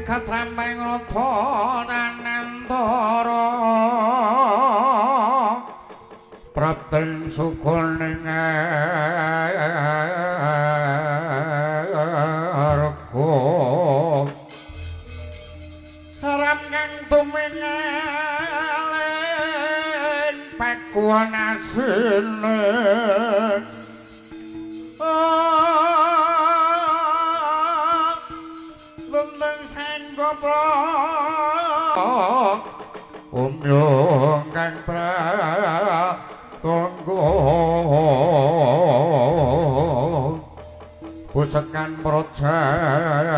Katramping rata nanantara prapten sukuning arga haram kang tumingaling pakuan asine umyong kang pratangga pusekan prajamu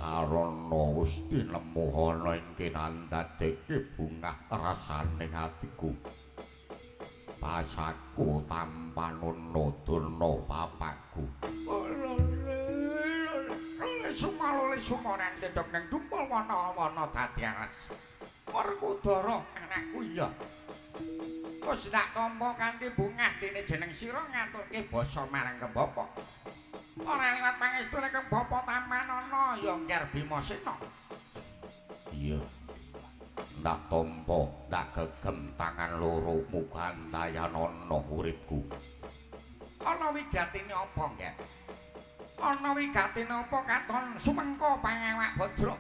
Karana wis tinemu ana ing kinandadeke bungah rasaning atiku. Pasaku tampanana Durna bapakku. Sumalole sumoran dedok nang dumpul wana-wana dadi alas. Werkudara anakku iya. Wis tak tampa kanthi bungah dene jeneng sira ngaturke basa marang kebapa. Ora liwat pangestune kang bapa tampanana ya Ngger Bimasena. Iya. Ndak tampa, ndak gegem tangan loro mugantayanana uripku. Ana wigatine apa, Ngger? Ana wigatine apa katon sumengko pangawak bajra?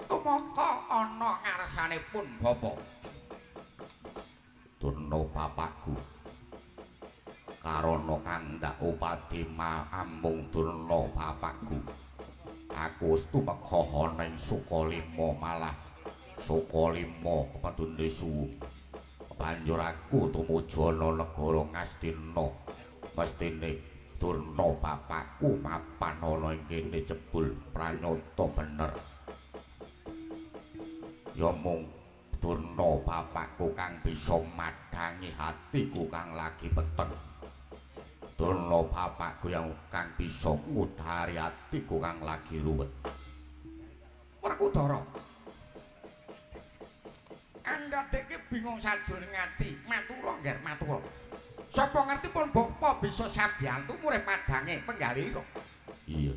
Tumeka ana ngarsanipun bapa. Durna bapakku. Karana kang ndak upadi amung Durna bapakku. Aku wis tumeka ana ing Sukalima malah Sukalima kepedune suwu. Banjur aku tumuju ana negara Ngastina. Mestine Durna bapakku mapan ana ing kene jebul pranyata bener. Ya mung Durna bapakku kang bisa madhangi hatiku kang lagi peteng. Durna bapakku yang kang bisa ngudhari atiku kang lagi ruwet. Werkudara. Andadeke bingung sajroning ati, matura ngger matura. Sapa ngerti pun bapa bisa sabiyantu murih padange penggalira. Iya.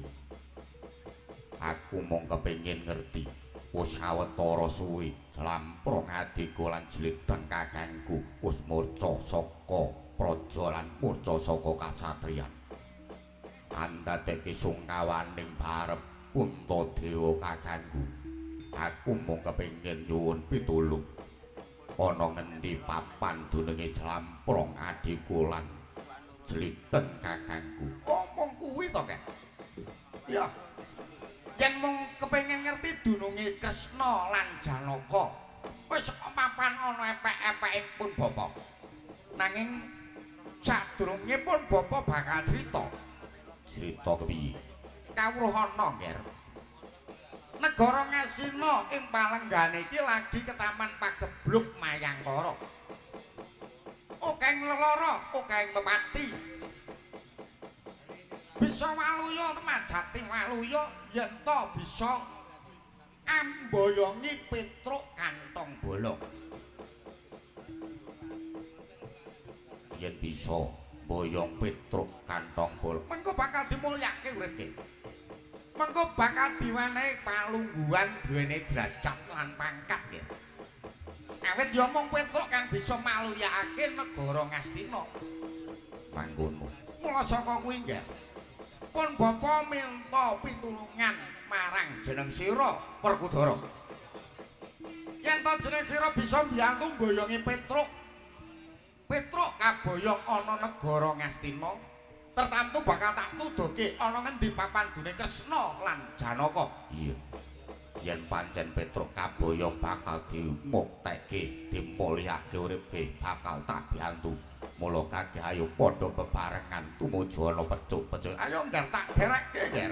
Aku mung kepengin ngerti. Wis sawetara suwi jlamprong adhiku lan jlideng kakangku wis murca saka praja lan murca saka kasatriyan. Andadeke sungkawaning barep Puntadewa kakangku. Aku mung kepengin nyuwun pitulung. Ana ngendi papan dununge jlamprong adhiku lan jlideng kakangku. Omong kuwi to, Kek? Ya. Yen mung kepengin ngerti dununge Kresna lan Janaka, wis papan ana epek-epeke pun bapa. Nanging sadurunge pun bapa bakal crita. Crita kepiye? Kawruh ana, Nger. Negara Ngastina ing palenggane iki lagi ketaman pagebluk Mayangkara. Akeh lelara, akeh pepati. Bisa waluya temajati waluya yen to bisa amboyongi Petruk kantong bolong. Yen bisa boyong Petruk kantong bolong, mengko bakal dimulyake uripke. Mengko bakal diwenehi palungguhan duwene derajat lan pangkat nggih. Awit ya mung Petruk kang bisa maluyakake negara Ngastina. Mangkono. Mula saka kuwi nggih. Pun bapa minta pitulungan marang jeneng sira Werkudara. Yen to jeneng sira bisa mbiyantu mboyongi Petruk. Petruk kaboyong ana negara Ngastina, tertamtu bakal tak tuduhke ana ngendi papan dune Kresna lan Janaka. Iya. Yen pancen Petruk kaboyong bakal dimuktekke, dimulyake uripe, bakal tak biyantu. Mula kabeh ayo padha bebarengan tumuju ana pecuk-pecuk. Ayo ngger tak derekke, Ngger.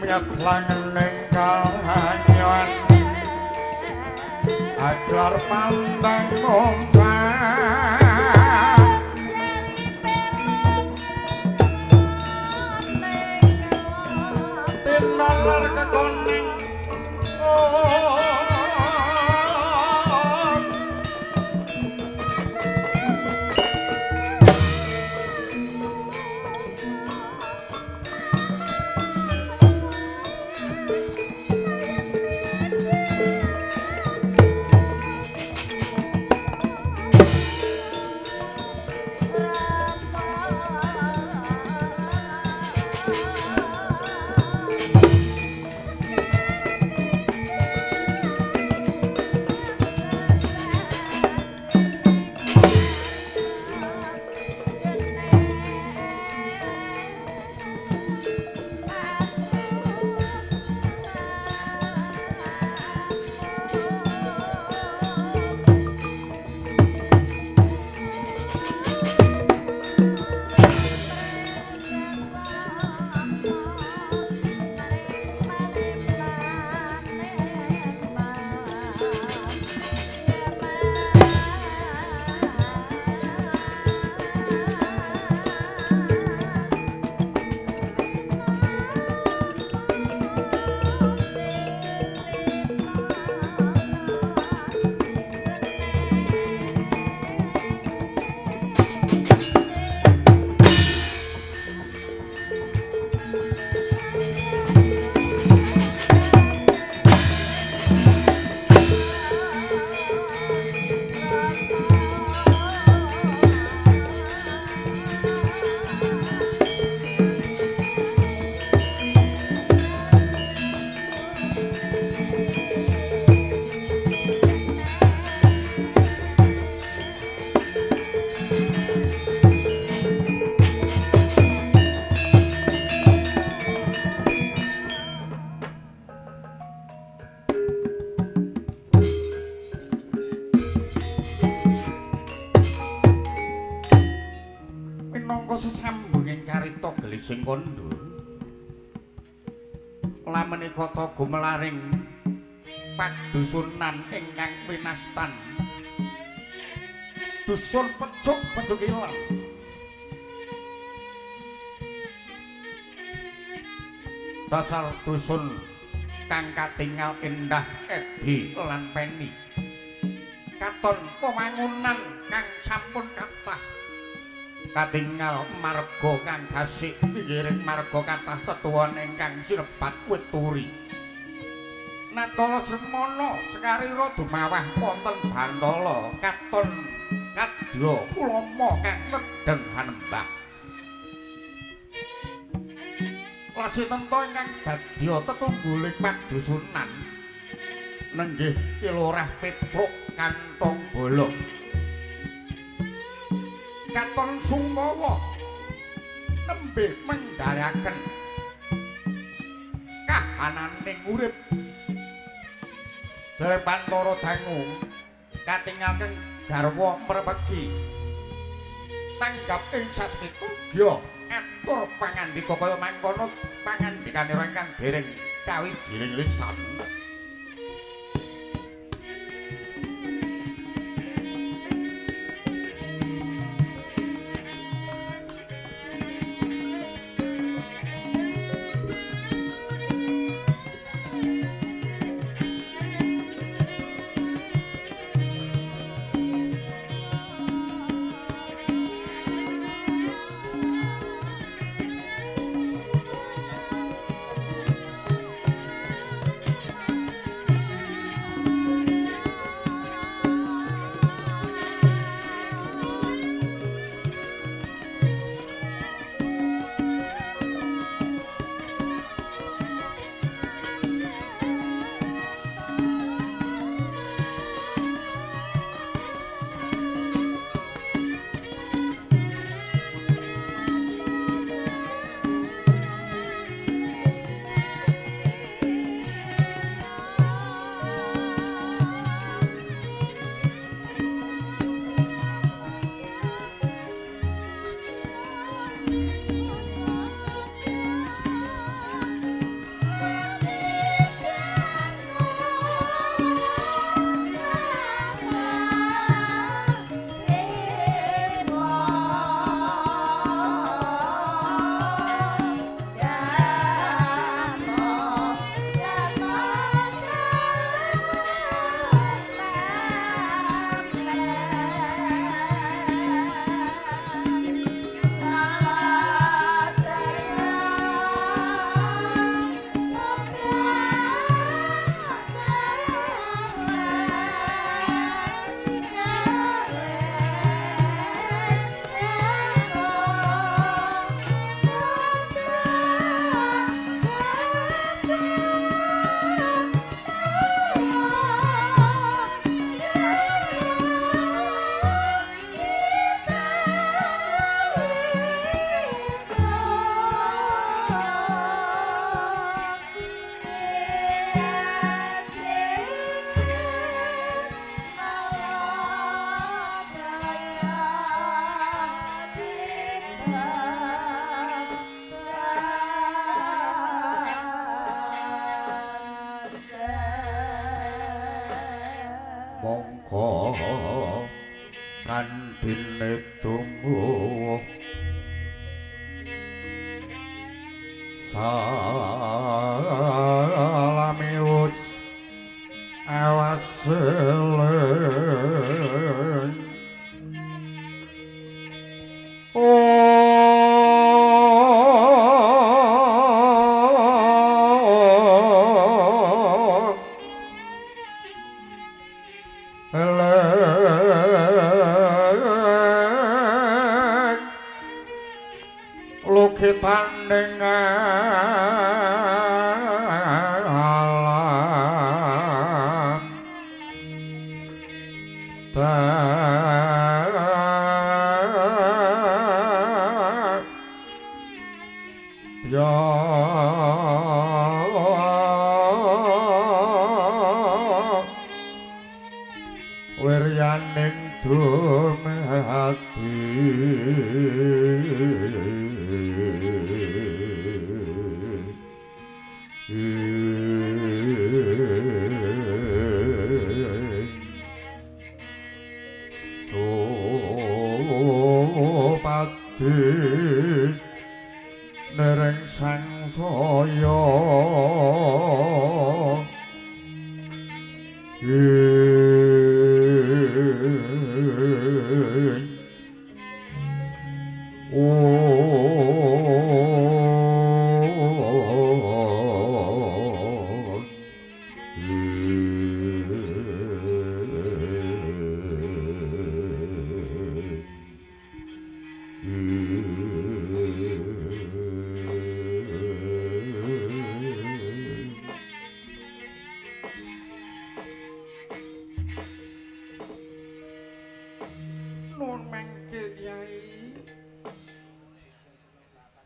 Miyat langening kahanyan aglar pandang ngomfan tinalar kekoning sesambunging carita gelising kandha. Lamenika ta gumelaring padusunan ingkang pinastan Dusun Pecuk Pecukilan. Dasar dusun kang katingal endah edi lan peni. Katon pewangunan kang sampun kathah. Katingal marga kang gasik pinggiring marga kathah tetuwon ingkang sinebat wit turi. Natala semana sekarira dumawah wonten bantala katon kadya ulama kang nedheng hanembah. Lasitenta ingkang dadya tetungguling padusunan nenggih Ki Lurah Petruk Kantong Bala. Katon sungkawa nembe menggaliaken kahananing urip. Dereng pantara dangu katingalken garwa mrepegi tanggap ing sasmita gya atur pangandika kaya mangkono pangandikanira ingkang dereng kawijining lisan. Mongko kandhine tumuwuh salami wus awas eling. Lukitaning alam ya wiryaning dumadi. So abdi nereng sangsaya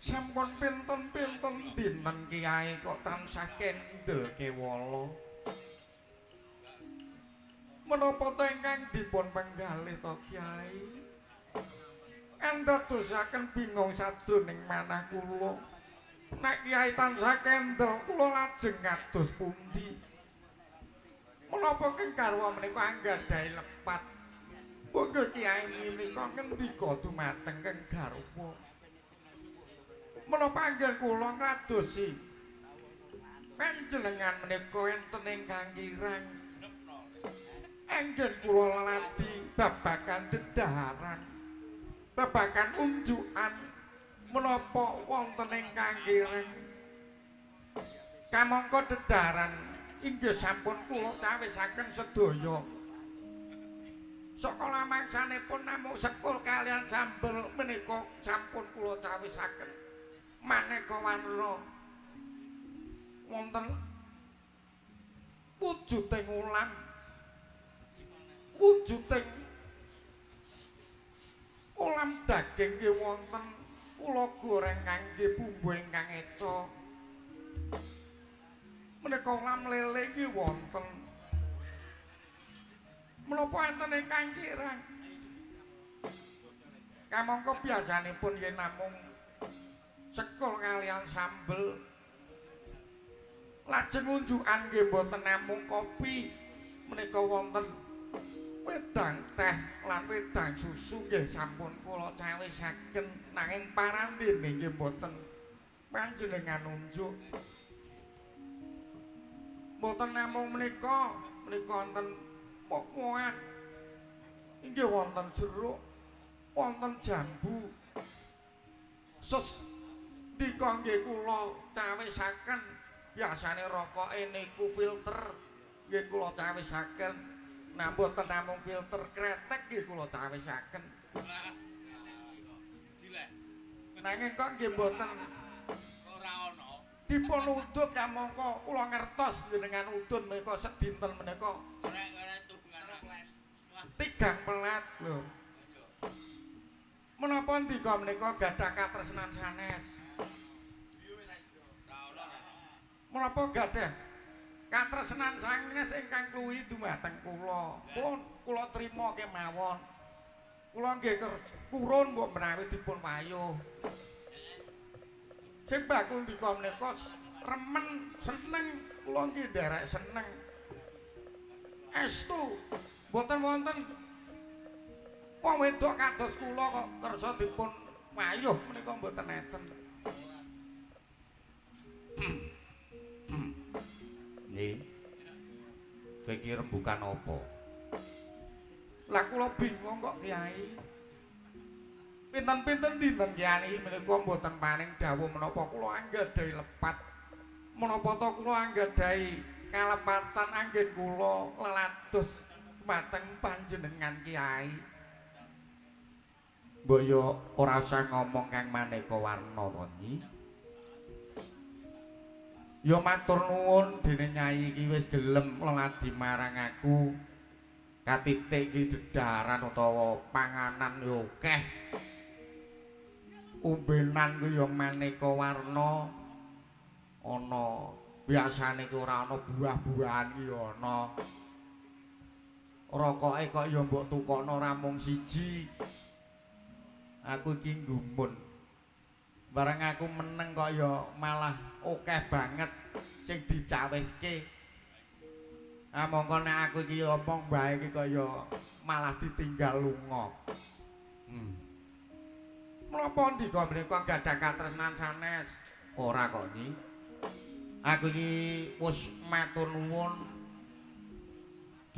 Sampun pinten-pinten dinten Kiai kok tansah kendel kewala. Menapa to ingkang dipun penggalih to Kiai? Andadosaken bingung sajroning manah kula. Nek Kiai tansah kendel kula lajeng kados pundi? Menapa keng garwa menika anggadhahi lepat? Monggo Kiai menika ngendika dumateng keng garwa. Menapa anggen kula ngadosi panjenengan menika enten ingkang kirang anggen kula leladi babagan dedaharan babagan unjukan menapa wonten ingkang kirang kamangka dedaharan inggih sampun kula cawisaken sedaya saka lamangsanipun namung sekul kalian sambel menika sampun kula cawisaken maneka warna wonten wujuding ulam wujuding ulam daging nggih wonten kula goreng kangge bumbu ingkang eca menika ulam lele nggih wonten menapa enten ingkang kirang kamangka biasanipun yen namung sekul kalian sambel lajeng unjukan nggih mboten namung kopi menika wonten wedang teh lan wedang susu nggih sampun kula cawisaken nanging parandene nggih mboten panjenengan unjuk mboten namung menika menika wonten woh-wohan inggih wonten jeruk wonten jambu ses ndika nggih kula cawisaken biasane rokoke niku filter nggih kula cawisaken nah mboten namung filter kretek nggih kula cawisaken nanging kok nggih mboten ora ana dipun udut kamangka kula ngertos jenengan udun menika sedinten menika tigang pelet lho menapa ndika menika gadah katresnan sanes menapa gadah katresnan sanes ingkang kluwi dumateng kula pun kula trima kemawon kula nggih kurun mbok menawi dipun wayuh sing bakul ndika menika remen seneng kula nggih nderek seneng estu mboten wonten wong wedok kados kula kok kersa dipun wayuh menika mboten enten. Nggih. Kowe iki rembukan apa? Lah kula bingung kok Kiai. Pinten-pinten dinten Kiai menika mboten paring dawuh menapa kula anggadhahi lepat. Menapa to kula anggadhahi kalepatan anggen kula lelados dumateng panjenengan Kiai. Mbok yo ora usah ngomong kang maneka warna to Nyi. Ya matur nuwun dene Nyai iki wis gelem leladi marang aku. Katitik iki dedaran utawa panganan yo akeh. Umbenan ku yo maneka warna. Ana biasane ki ora ana buah-buahan ki yo ana. Rokoke kok yo mbok tukokno ora mung siji. Aku iki nggumun. Bareng aku meneng kok ya malah akeh banget sing dicawiske. Ah mongko nek aku iki omong bae iki kok ya malah ditinggal lunga. Menapa ndika mriku gadah katresnan sanes? Ora kok, Nyi. Aku iki wis matur nuwun.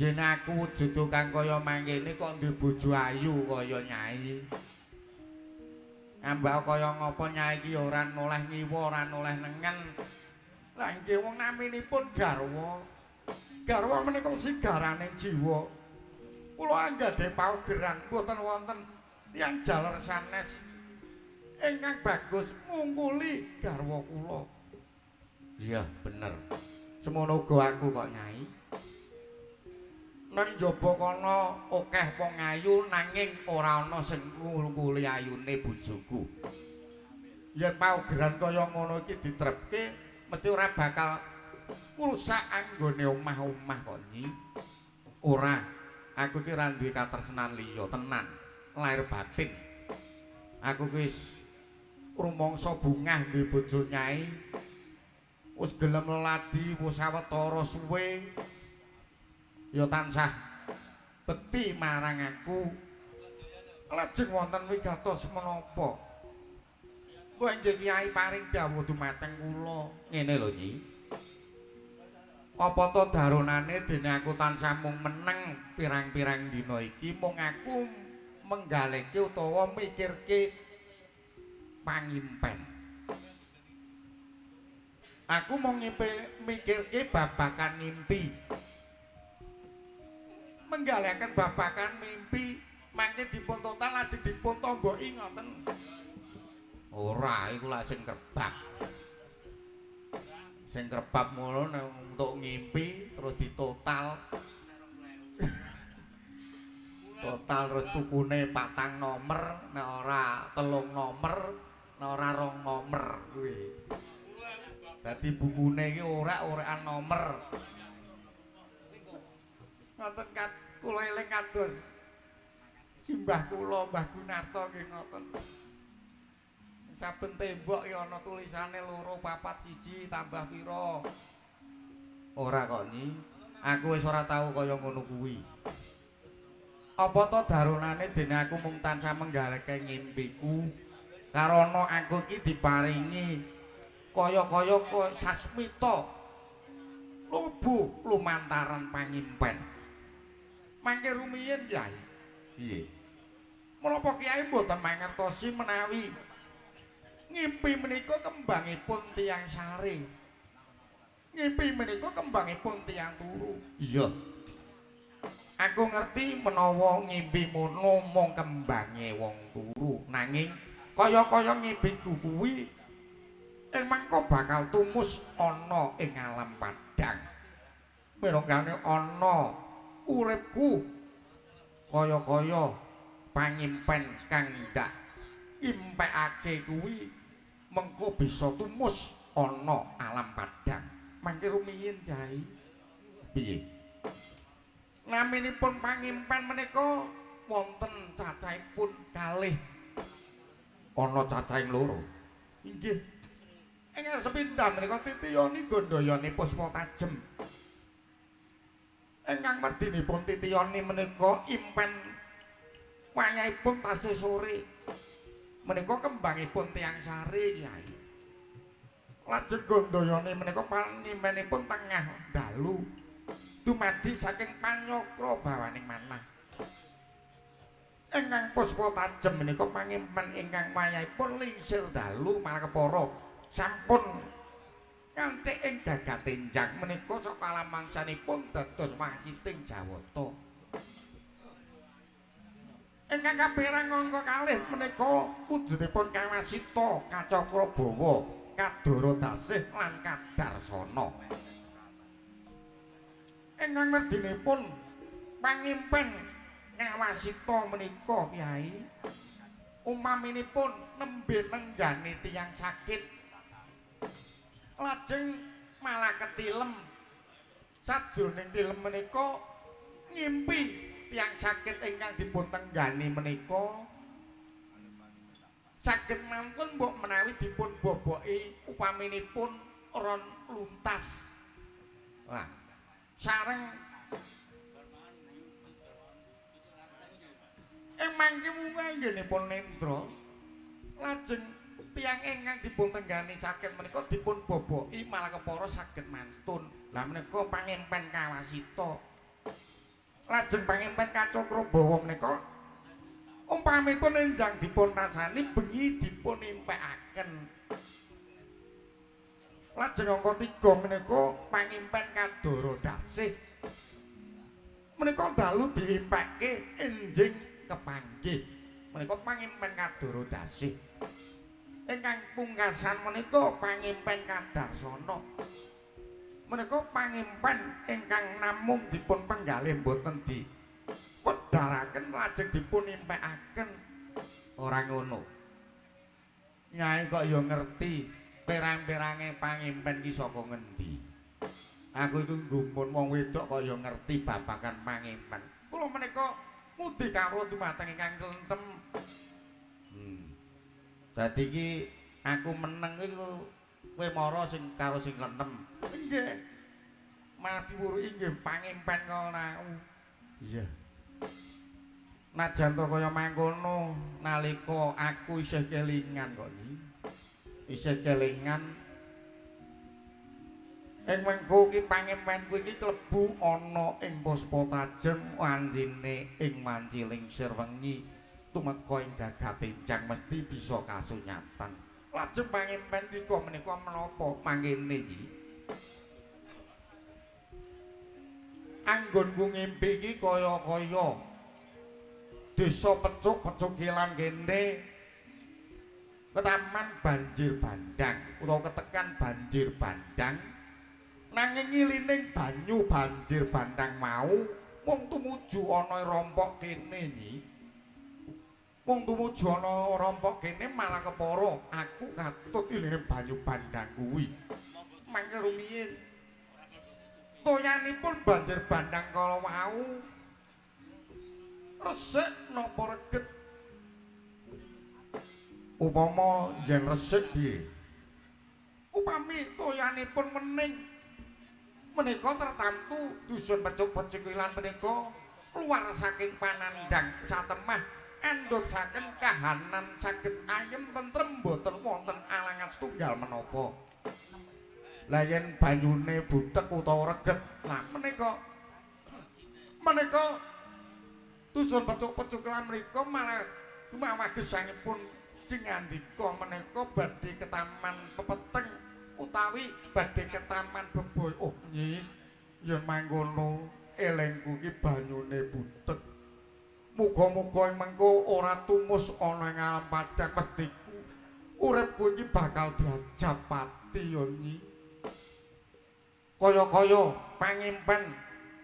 Yen aku wujudu kang kaya mangkene kok duwe bojo ayu kaya Nyai. Ambak kaya ngapa Nyai iki ora noleh ngiwa, ora noleh nengen. Lah nggih wong naminipun garwa. Garwa menika sigaraning jiwa. Kula anggadhe paugeran mboten wonten tiyang jaler sanes ingkang bagus ngungkuli garwa kula. Iya, bener. Semono uga aku kok, Nyai. Nang njaba kono akeh wong ayu nanging ora ana sing ngungkuli ayune bojoku. Yen paugeran kaya ngono iki ditrepke mesti ora bakal ngrusak anggone omah-omah kok, Nyi. Ora, aku iki ora duwe katresnan liya tenan, lahir batin. Aku wis rumangsa bungah duwe bojo Nyai. Wis gelem leladi, wis sawetara suwe. Ya tansah bekti marang aku. Lajeng wonten wigatos menapa? Kok nggih Kyai paring dawuh dumateng kula. Ngene lho, Nyi. Apa to daronane dene aku tansah mung meneng pirang-pirang dina iki mung aku menggaleke utawa mikirke pangimpen. Aku mung mikirke babakan mimpi. Menggaliaken babakan mimpi mangke dipun total lajeng dipun tomboki ngoten. Ora, iku lak sing krebab. Sing krebab ngono untuk ngimpi terus ditotal. Total terus tukune 4 nomer, nek ora 3 nomer, nek ora 2 nomer kuwi. Dadi bukune iki ora-orakan nomer. Ngoten kat kula eling kados simbah kula Mbah Gunarto nggih ngoten. Saben tembok ya ana tulisane 2 4 1 tambah pira. Ora kok, Nyi. Aku wis ora tau kaya ngono kuwi. Apa to daronane dene aku mung tansah menggaleke ngimpiku karana aku iki diparingi kaya-kaya sasmita lubu lumantaran pangimpen. Mangke rumiyin, Kyai. Piye? Menapa Kyai mboten mangertosi menawi ngimpi menika kembangipun tiyang sare. Ngimpi menika kembangipun tiyang turu. Iya. Aku ngerti menawa ngimpi mono mung kembange wong turu, nanging kaya-kaya ngimpiku kuwi ing mangko bakal tumus ana ing alam padhang. Mirungkane ana uripku kaya-kaya pangimpen kang ndak impekake kuwi mengko bisa tumus ana alam padhang. Mangke rumiyin, Kyai. Piye? Naminipun pangimpen menika wonten cacahipun kalih. Ana cacahing loro. Inggih. Ingkang sepindhah menika titiyani gandayani puspa tajem. Ingkang werdinipun titiyani menika impen wayahipun tasih sore. Menika kembangipun tiyang sare, Kyai. Lajeng gandayani menika pangimpenipun tengah dalu dumadi saking panyakra bawaning manah. Ingkang puspa tajem menika pangimpen ingkang wayahipun lingsir dalu malah kepara sampun nganti ing gagat tenjang menika sakala mangsanipun dados wasiting Jawata. Ingkang kaperang angka kalih menika wujudipun Kawasita, Kacakrabawa, Kadara Dasih lan Kadarsana. Ingkang werdinipun pangimpen Ngawasita menika, Kyai, umaminipun nembe nenggani tiyang sakit lajeng malah ketilem. Sajroning tilem menika ngimpi tiyang sakit ingkang dipun tenggani menika saged mantun mbok menawi dipun boboki upaminipun ron luntas. Lah sareng ing mangke wungah anggenipun nendra Lajeng tiyang ingkang dipun tenggani saged menika dipun boboki malah kepara saged mantun. Lah menika pangimpen kawasita. Lajeng pangimpen Kacakrabawa menika umpamipun enjang dipun rasani bengi dipun impekaken. Lajeng angka 3 menika pangimpen Kadara Dasih. Menika dalu diimpekke enjing kepanggih. Menika pangimpen Kadara Dasih. Ingkang pungkasan menika pangimpen Kadarsana. Menika pangimpen ingkang namung dipun penggalih mboten di wedharaken lajeng dipun impekaken. Ora ngono. Nyai kok ya ngerti perang-perange pangimpen ki saka ngendi. Aku iku nggumun wong wedok kok ya ngerti babagan pangimpen. Kula menika ngudi kawruh dumateng ingkang clentem. Dadi iki aku meneng iku kowe mara sing karo sing lenem. Nggih. Mati wuruki nggih pangimpen kala. Iya. Najan to kaya mangkono nalika aku isih kelingan kok nyi. Isih kelingan ing mengko ki pangimpenku iki klebu ana ing puspa tajem wancine ing wanci lingsir wengi tumeka ing gagate enjang mesti bisa kasunyatan. Lajeng pangimpen dika menika menapa mangkene iki? Anggonku ngimpi iki kaya-kaya desa pecuk-pecukilan kene ketaman banjir bandang utawa ketekan banjir bandang, nanging ngilining banyu banjir bandang mau mung tumuju ana rompok kene nyi. Mung tumuju ana rompok kene malah kepara aku katut iline banyu bandang kuwi. Mangke rumiyin toyanipun banjir bandang kala wau resik napa reget? Upama yen resik piye? Upami toyanipun wening menika tertamtu dusun pecuk-pecukilan menika luar saking panandhang satemah andhut saking kahanan saged ayem tentrem boten wonten alangan setunggal menapa. Lah yen banyune butek utawa reget, lah menika dusun pecuk-pecukilan menika malah dumawah gesangipun cingandika menika badhe ketaman pepeteng utawi badhe ketaman beboy. Oh nyi, yen mangkono elengku iki banyune butek. Muga-muga ing mengko ora tumus ana ing alam padang mestiku uripku iki bakal diajap pati ya nyi. Kaya-kaya pangimpen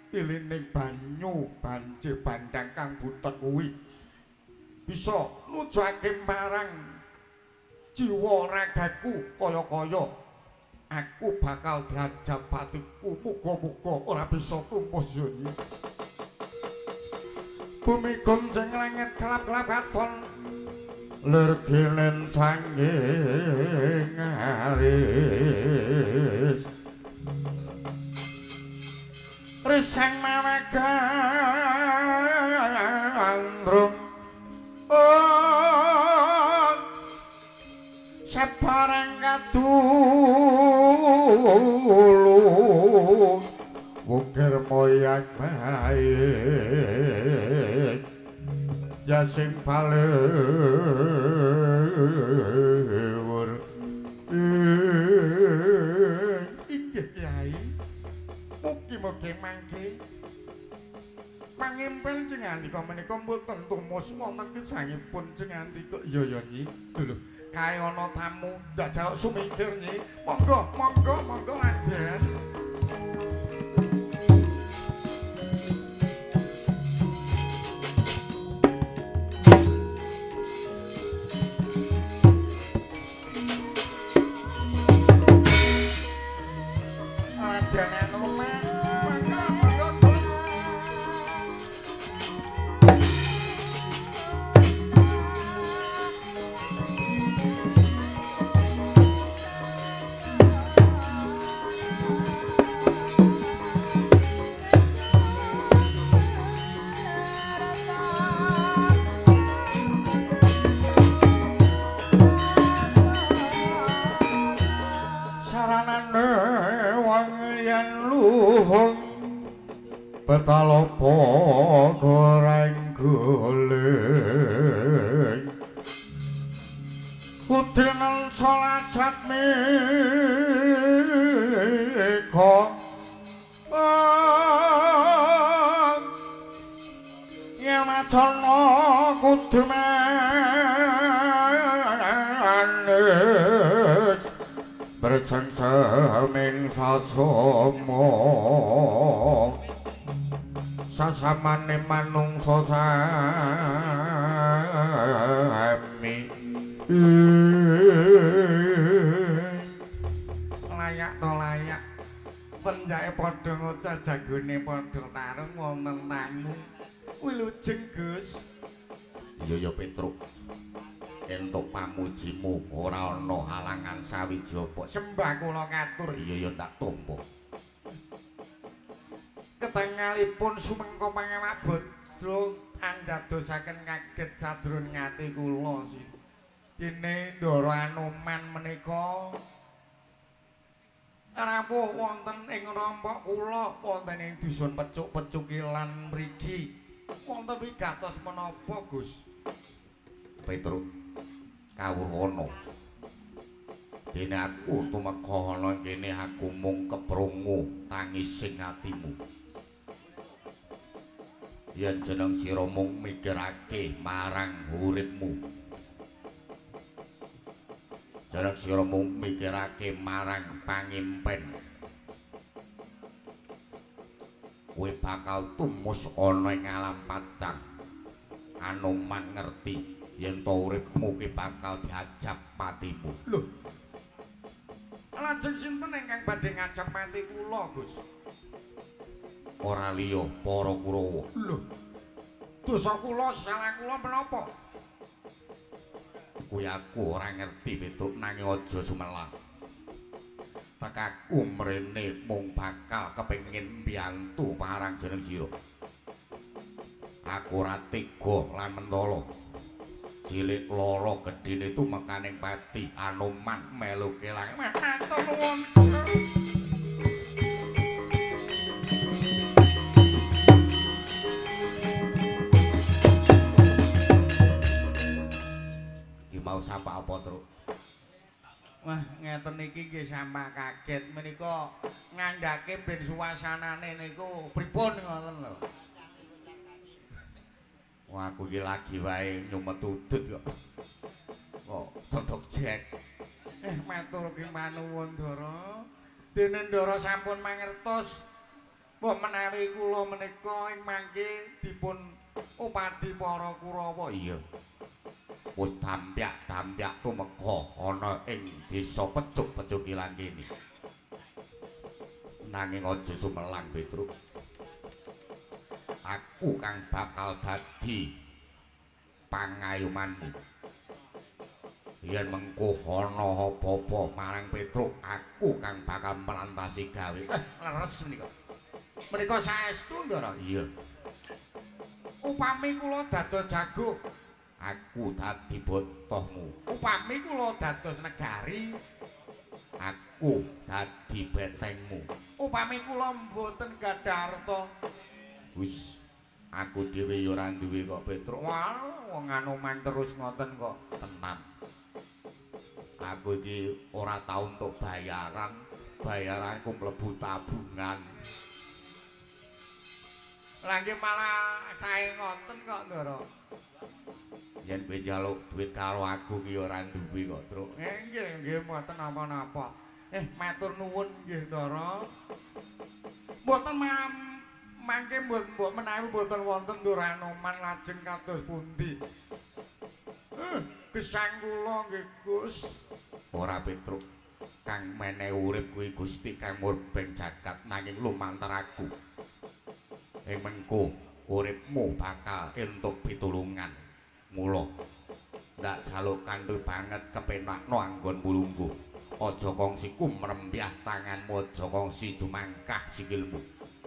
ilining banyu banjir bandang kang butek kuwi bisa nujuake marang jiwa ragaku, kaya-kaya aku bakal diajap patiku. Muga-muga ora bisa tumus ya nyi. Bumi gonjeng langit kelap-kelap katon lir ginen sanging aris risang mawagandrung oh sebarang kadulung wukir moyak baik jasing palewur. Inggih Kyai, mugi-mugi mangke pangimpen cingandika menika mboten tumus wonten gesangipun cingandika. Ya ya nyi, lho kae ana tamu ndak jaluk sumingkir nyi. Monggo monggo monggo Raden. Raden Anoman, monggo monggo Gus. Talopo goreng guling Kudinal solajat miko Yamacana kudu manis Bersengseming sasomo Sasamane manungsa sami. Layak to layak penjake padha ngocah jagone padha tarung wonten tamu. Wilujeng Gus. Iya ya Petruk, entuk pamujimu ora ana halangan sawiji apa. Sembah kula katur. Iya ya tak tampa. Ketengalipun sumengko pangalabodra andadosaken kaget sadrun ngati kula sih. Dene Ndara Anoman menika rawuh wonten ing rompok kula wonten ing dusun Pecuk-Pecukilan mriki. Wonten wigatos menapa Gus? Petruk kawruhana. Dene aku tumeka ana kene aku mung keprungu tangising atimu. Yen jeneng sira mung mikirake marang uripmu. Jeneng sira mung mikirake marang pangimpen. Kowe bakal tumus ana ing alam padang. Anoman ngerti yen to uripmu ki bakal diajab patimu. Lho. Lajeng sinten ingkang badhe ngajab pati kula, Gus? Ora liya para Kurawa. Lho. Dosa kula salah kula menapa? Kuwi aku ora ngerti Petruk, nanging aja sumelang. Tekaku mrene mung bakal kepengin mbiyantu marang jeneng sira. Aku ora tega lan mentala. Cilik lara gedhene tumekaning pati Anoman melu kelang. Matur nuwun. Ki mau sapa apa, Truk? Wah, ngeten iki nggih sampak kaget menika ngandhake ben suasanane niku pripun ngoten lho. Wah, aku iki lagi wae nyumet udut kok. Kok dodok jek. Matur ki manuwun Ndara. Dene Ndara sampun mangertos mbok menawi kula menika ing mangke dipun upadi para Kurawa. Iya. Wis dampyak-dampyak tumeka ana ing desa Pecuk-Pecukilan kene. Nanging aja sumelang Petruk. Aku kang bakal dadi pangayomanmu. Yen mengko ana apa-apa marang Petruk, aku kang bakal merantasi gawe. Leres menika. Menika saestu Ndara? Iya. Upami kula dados jago, aku dadi botohmu. Upami kula dados negari, aku dadi betengmu. Upami kula mboten gadah arta, wis aku dhewe ya ora duwe kok Petruk. Wah, wong Anoman terus ngoten kok. Tenan. Aku iki ora tau entuk bayaran, bayaranku mlebu tabungan. Lah nggih malah sae ngoten kok, Ndara. Yen kowe njaluk duit karo aku ki ora duwe kok, Truk. Nggih, nggih mboten napa-napa. Matur nuwun nggih, Ndara. Mboten mangke mbok menawi mboten wonten Ndara Anoman lajeng kados pundi. Gesang kula nggih, Gus. Ora Petruk, kang menehi urip kuwi Gusti kang murbeng jagat nanging lumantar aku. Ing mengko uripmu bakal entuk pitulungan. Mula ndak jaluk kanthi banget kepenakno anggonmu lungguh. Aja kongsi kumrembyah tanganmu, aja kongsi jumangkah sikilmu.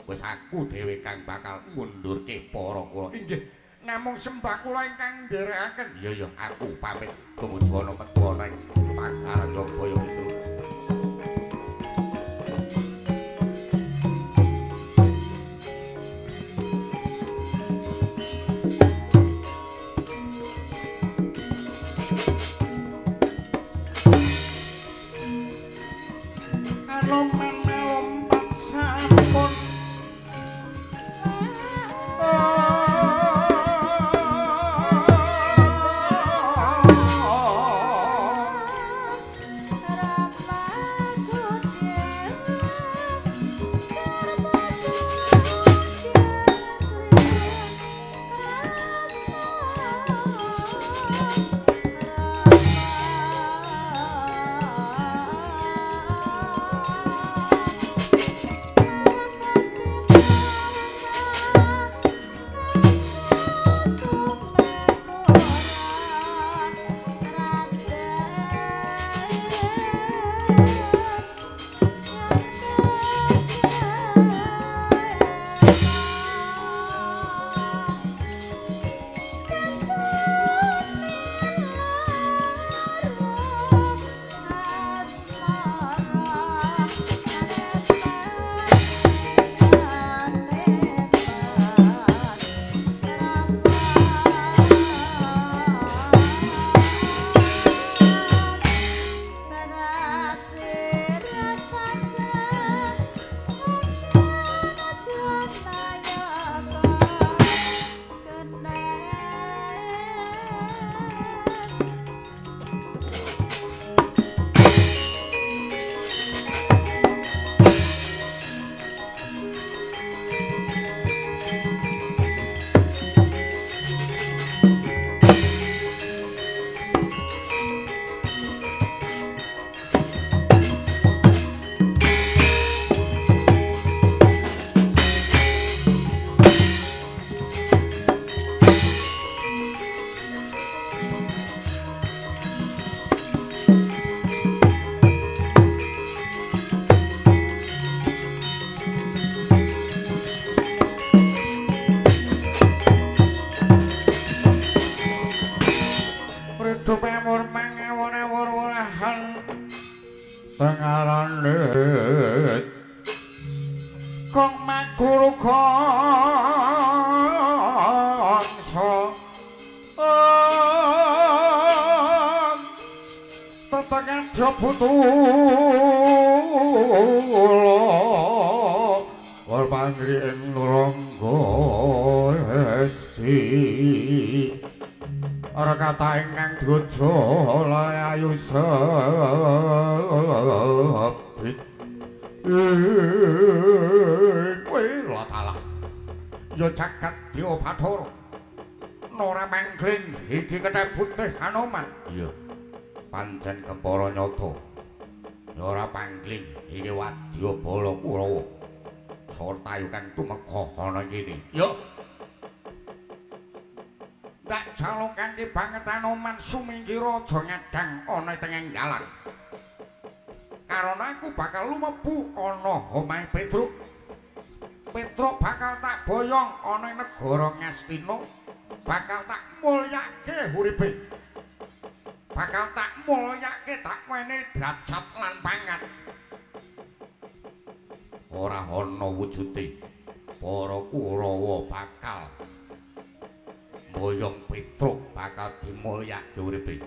Wis aku dhewe kang bakal ngundurke para kula. Inggih, namung sembah kula ingkang nderekaken. Iya ya, aku pamit tumuju ana metu ana ing pangkaran Jabaya Petruk. Pemur mangewon-ewon-wonahan tengarane kong makuru kongso tetengan jabutula war pangri ing Nurangga esti ora kata ingkang dwaja ayu sebit kowe latalah ya jagat Dewa Bathara ora mangling iki kethek putih Hanoman. Iya pancen kepara nyata ya ora pangling iki wadya bala Kurawa sarta kang tumeka ana kene. Ya tak jaluk kanthi banget Hanoman sumingkir aja ngadang ana tengah dalan. Karena aku bakal lumebu ana omahe Petruk. Petruk bakal tak boyong ana negara Ngastina, bakal tak mulyake uripe. Bakal tak mulyake tak wene derajat lan pangkat. Ora ana wujude para Kurawa bakal boyong Petruk bakal dimulyake uripe.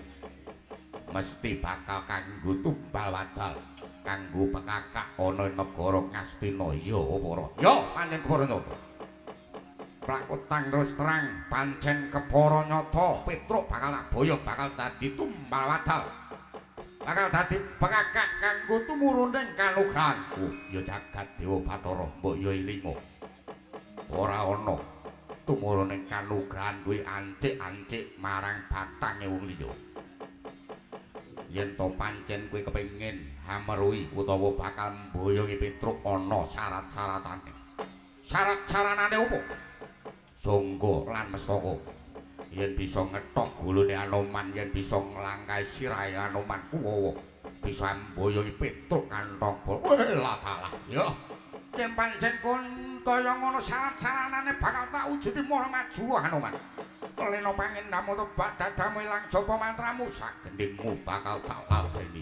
Mesti bakal kanggo tumbal wadal, kanggo pekakak ana negara Ngastina. Ya para. Ya pancen kepara nyata. Plakutang terus terang pancen kepara nyata Petruk bakal tak boyong bakal dadi tumbal wadal. Bakal dadi pekakak kanggo tumuruning kanugrahanku. Ya jagat Dewa Bathara mbok ya ilinga. Ora ana tumuruning kanugrahan kuwi ancik-ancik marang bathange wong liya. Yen to pancen kowe kepengin hameruhi utawa bakal mboyongi Petruk ana syarat-syaratane. Syarat-saranane opo? Sangga lan mestaka. Yen bisa ngethok gulune Anoman, yen bisa nglangkahi sirahe Anoman Kuwawa, bisa mboyongi Petruk kantong welah talah. Ya yen pancen kon kaya ngono syarat-saranane bakal tak wujudi mara maju Hanoman. Lena pangendamu tebak dadamu ilang japa mantramu sagendhingmu bakal tak ladeni.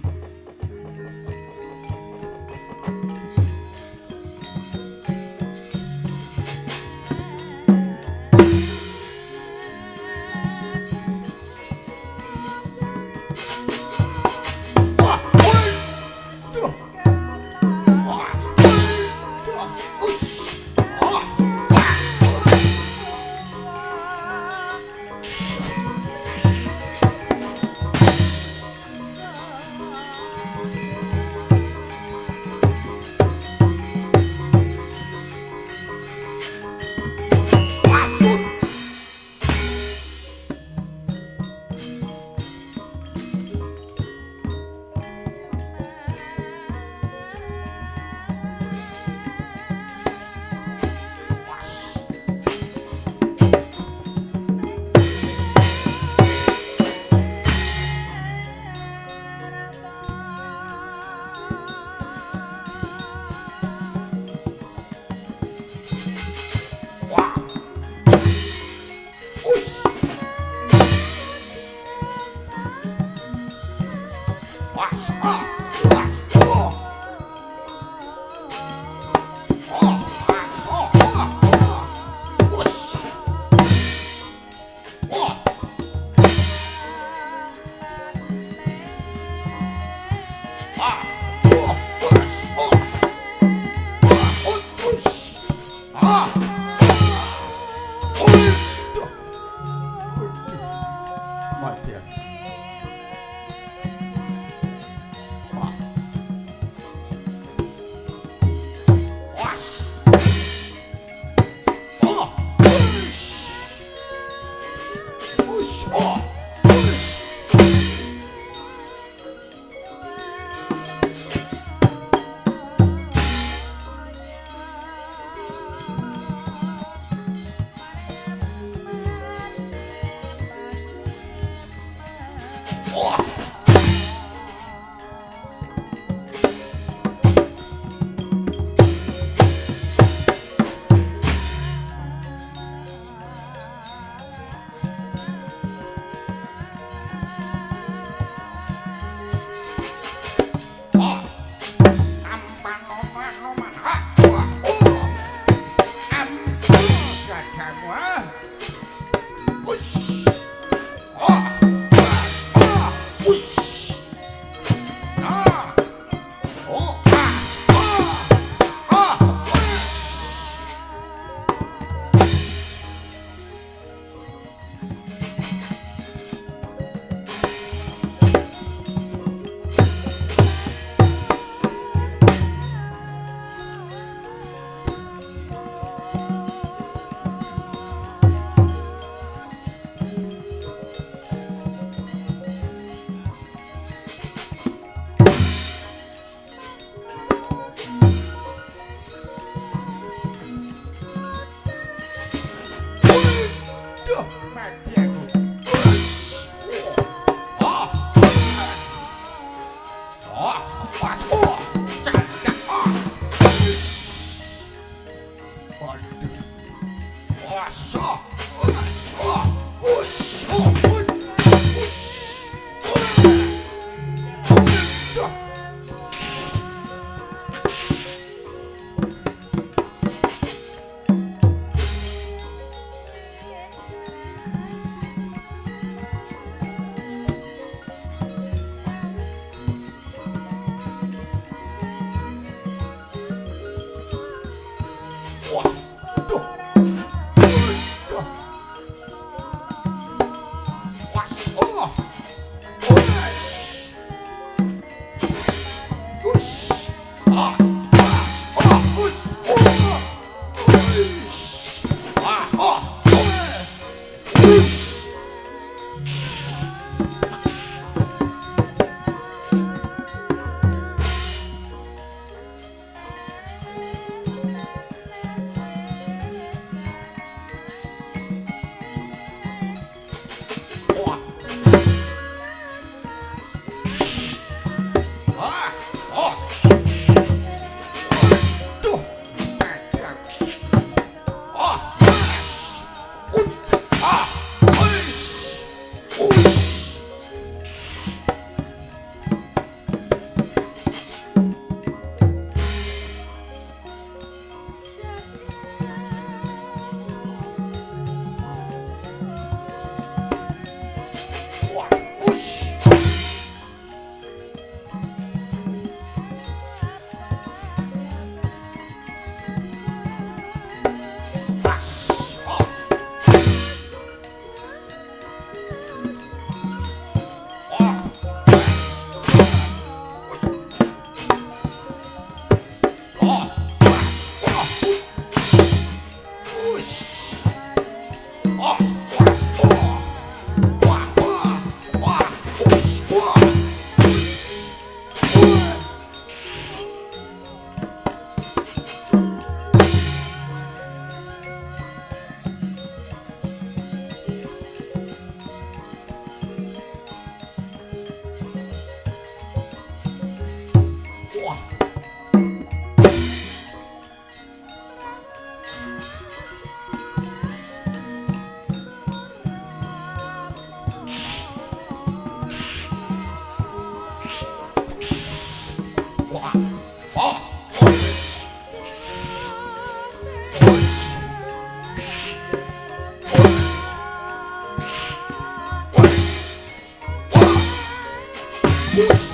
Guru.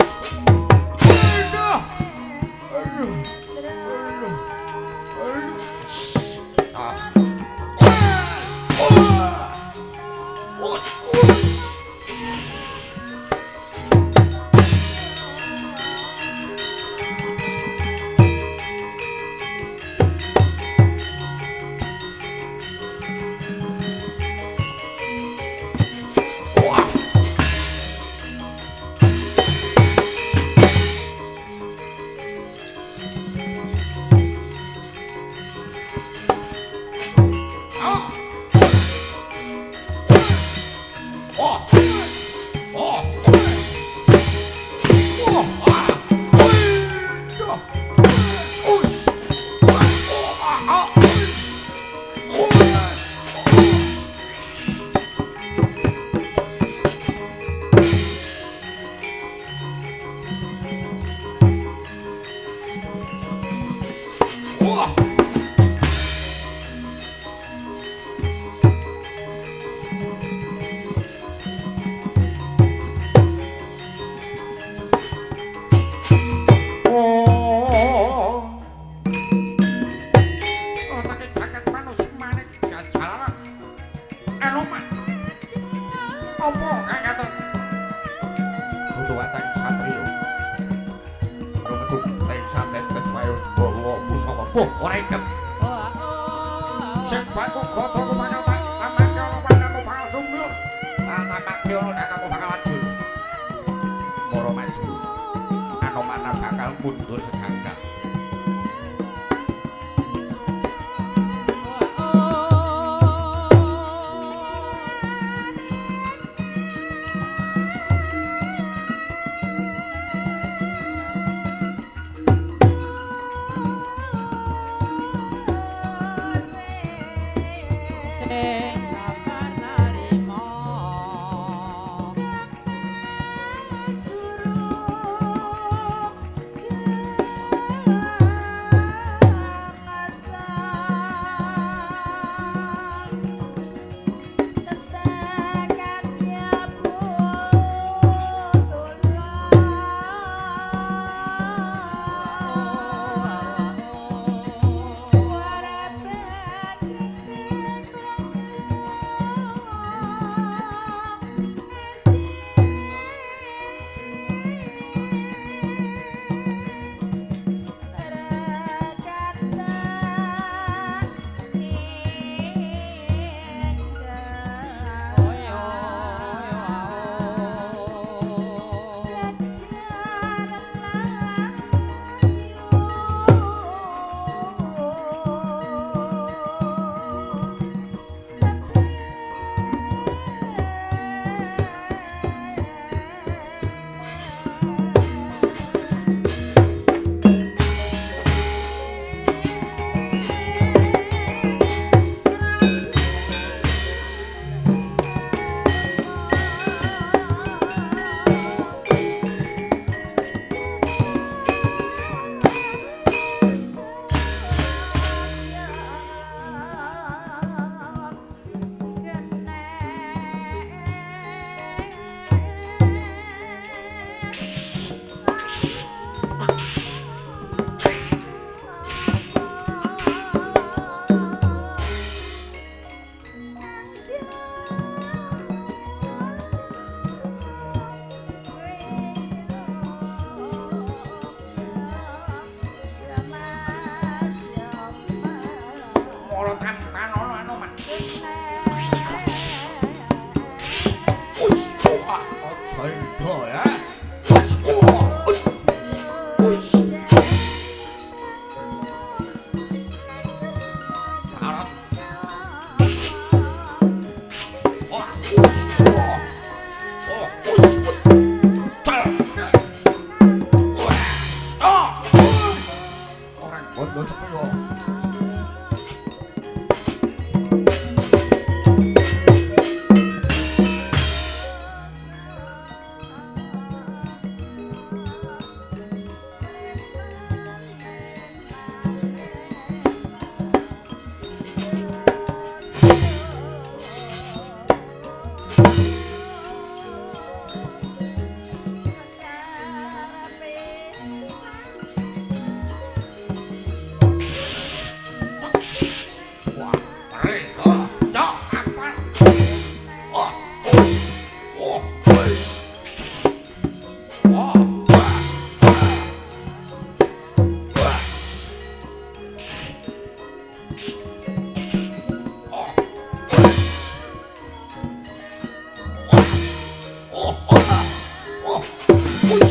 Waduh.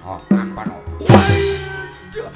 Oh, tampan. Waduh.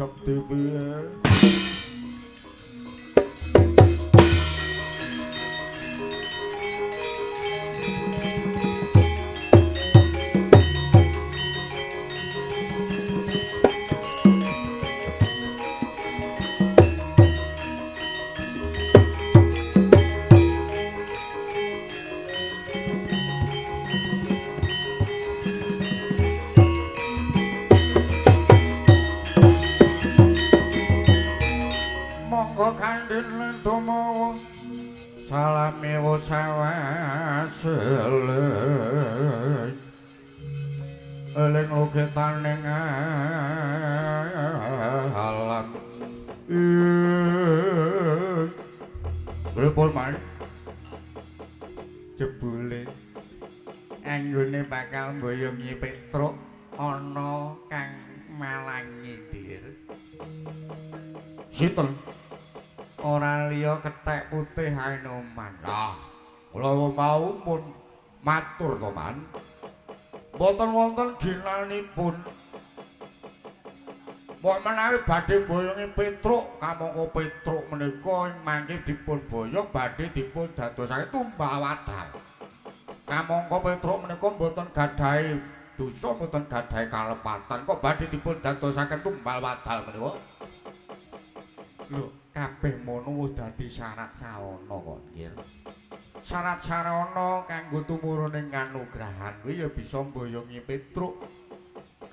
Sakti piye? Eling lukitaning alam. Pripun man? Jebule anggone bakal mboyongi Petruk ana kang malangi, Dir. Sinten? Ora liya kethek putih Hanuman. Ah, kula mau pun matur to, Man. Mboten wonten ginanipun. Mbok menawi badhe mboyongi Petruk, kamangka Petruk menika mangke dipun boyong badhe dipun dadosake tumbal wadal. Kamangka Petruk menika mboten gadhahi dosa, mboten gadhahi kalepatan, kok badhe dipun dadosaken tumbal wadal menika. Lho, kabeh mono wis dadi syarat sawana kok, Nggih. Syarat sarana kanggo tumurune kanugrahan kuwi ya bisa mboyongi Petruk.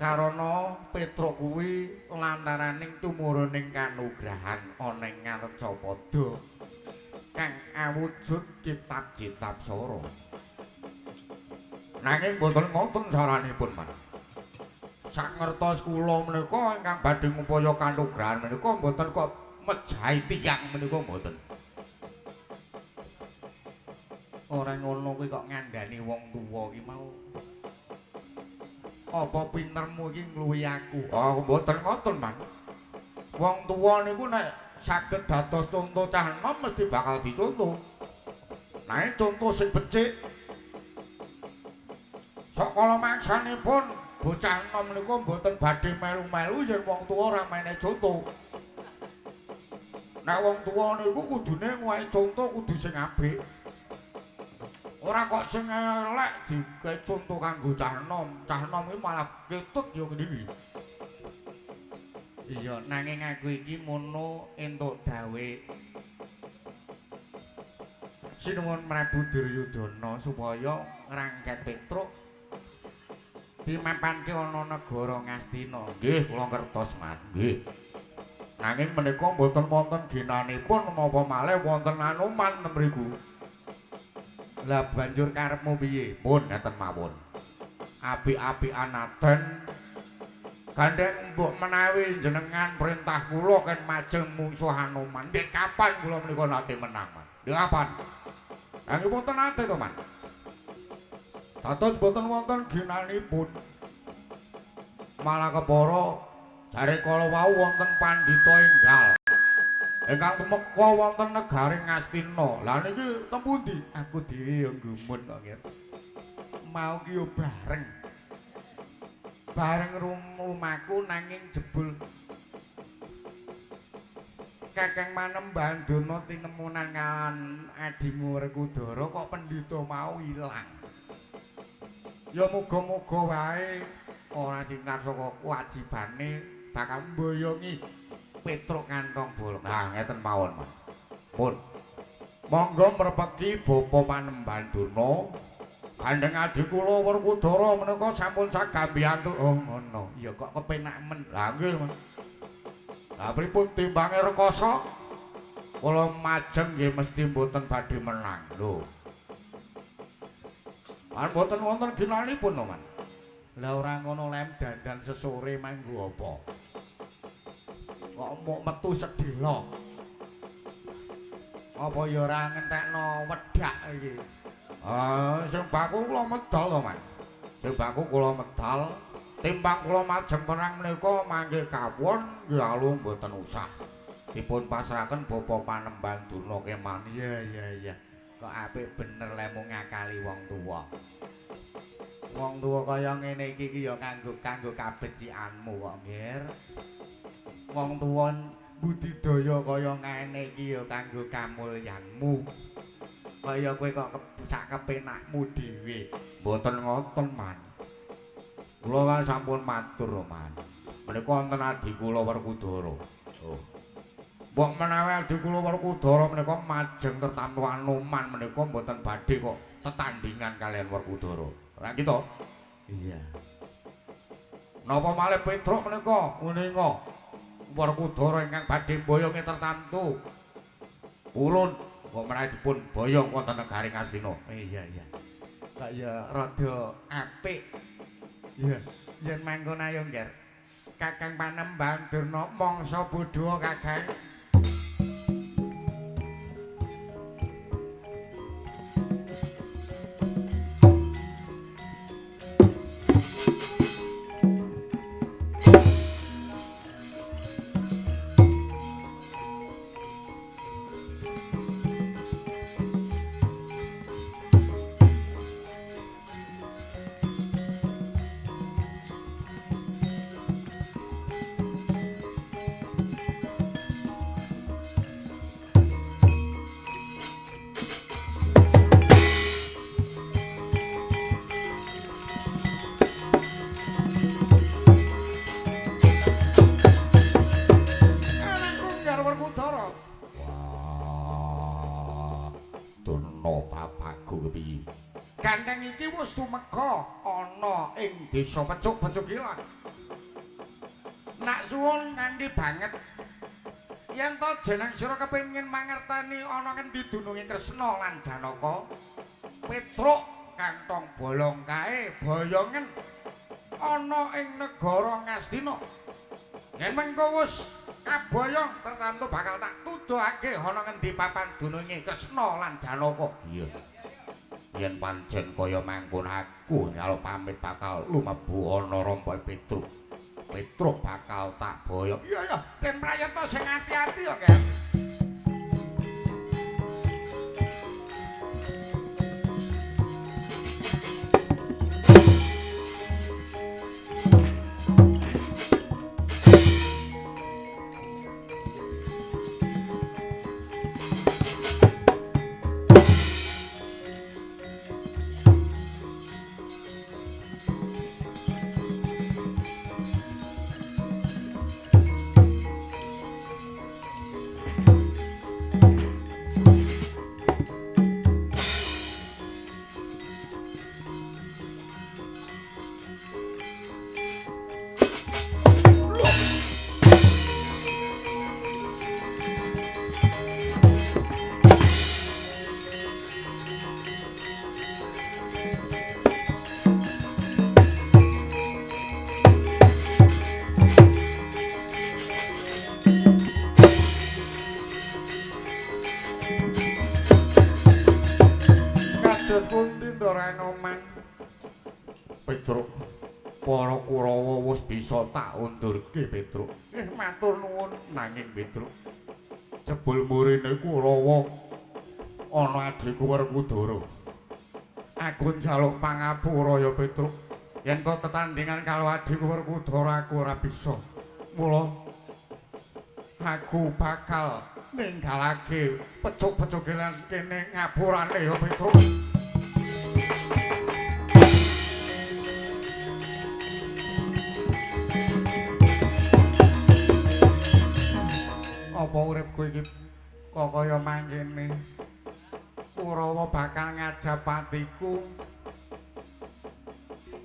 Karana Petruk kuwi lantaraning tumurune kanugrahan ana ing Ngarcapada kang awujud kitab-kitab sora. Nanging boten ngoten saranipun, Mas. Sangertos kula menika ingkang badhe ngupaya kanugrahan menika mboten kok mejahi tiyang menika mboten. Ora ngono kuwi kok ngandani wong tuwa ki mau. Apa pintermu iki ngluwihi aku? Oh, mboten ngoten, Man. Wong tuwa niku nek saged dados conto cah enom mesti bakal dicontoh. Nah, contoh sing becik. Sok kala maksanipun bocah enom niku mboten badhe melu-melu yen wong tuwa ora menehi contoh. Nek wong tuwa niku kudune nguwehi contoh kudu sing apik. Ora kok sing elek digawe contoh kanggo cah enom. Cah enom iki malah ketut ya ngene iki. Iya, nanging aku iki mono entuk dawuh Sinuwun Prabu Duryudana supaya ngrangket Petruk Dimapanke ana negara Ngastina. Nggih, kula ngertos, Man. Nggih. Nanging menika mboten wonten ginanipun menapa malih wonten Anoman mriku. Lah banjur karepmu piye? Pun ngeten mawon. Apik-apikan aden gandeng mbok menawi jenengan perintah kula ken majeng mungsuh Anoman. Ndek kapan kula menika nate menang, Man? Ndek kapan? Nanging mboten nate to, Man. Dados mboten wonten ginanipun. Malah kepara jare kala wau wonten pandhita enggal ingkang tumeka wonten negari Ngastina. Lah niki teng pundi? Aku dhewe ya gumun kok, Ngir. Mau ki yo bareng. Bareng lumaku nanging jebul Kakang Panembahan Durna tinemunan kalian adimu Werkudara kok pendhita mau ilang. Ya muga-muga wae ora sinar saka kewajibane bakal mboyongi Petruk kantong bolong. Nah, ngeten mawon, Mas. Pun. Monggo mrepeki Bapa Panembahan Durna. Gandeng adi kula Werkudara menika sampun sagambiyantu. Oh, ngono. Ya kok kepenak men. Lah nggih, Mas. Lah pripun timbange rekoso? Kula majeng nggih mesti mboten badhe menang. Lho. Lan mboten wonten ginanipun to, Man. Lah ora ngono lem dandan sesore manggo apa? Kok mok metu sedhela. Apa ya ora ngentekno wedak iki? Ah, sing baku kula medal to, Man. Sing baku kula medal. Timbang kula majeng perang menika mangke kawon nggih alung mboten usah. Dipun pasrahaken Bapa Panembahan Durna keman. Iya iya iya. Kok apik bener lemu ngakali wong tuwa. Wong tuwa kaya ngene iki ki ya kanggo kanggo kabecikanmu kok, Ngir. Wong tuwa budidaya kaya ngene iki ya kanggo kamulyanmu. Kaya kowe kok sak kepenakmu dhewe. Mboten ngoten, Man. Kula kan sampun matur, Man. Menika wonten adi kula Werkudara. Oh. Mbok menawi adi kula Werkudara menika majeng tertamtu Anoman menika mboten badhe kok tetandhingan kalian Werkudara. Ora kita? Iya. Napa malih Petruk menika uninga Werkudara ingkang badhe boyonge tertamtu. Purun kok menawi dipun boyong wonten negari Ngastina. Iya iya. Kok ya rada apik. Iya, yen mangkon ayo, Ngger. Kakang Panembahan Durna mangsa bodho, Kakang. Gandeng iki wis tumeka ana ing desa Pecuk-Pecukilan. Nak suwun nganti banget. Yen to jeneng sira kepengin mangerteni ana ngendi dununge Kresna lan Janaka, Petruk kantong bolong kae boyongen ana ing negara Ngastina. Yen mengko wis kaboyong tertamtu bakal tak tuduhake ana ngendi papan dununge Kresna lan Janaka. Iya. Yen pancen kaya mangkon aku nyalo pamit bakal lumebu ana rompoke Petruk. Petruk bakal tak boyong. Iya iya, den prayata sing ati-ati ya, Ken. Kurawa wis bisa tak undurke, Petruk. Matur nuwun nanging Petruk. Jebul murine Kurawa ana adhiku Werkudara. Aku njaluk pangapura ya, Petruk. Yen kok tetandingan karo adhiku Werkudara aku ora bisa. Mula aku bakal ninggalake pecuk-pecuke lan kene ngapurane ya, Petruk. Apa uripku iki kok kaya mangkene? Kurawa bakal ngajap patiku.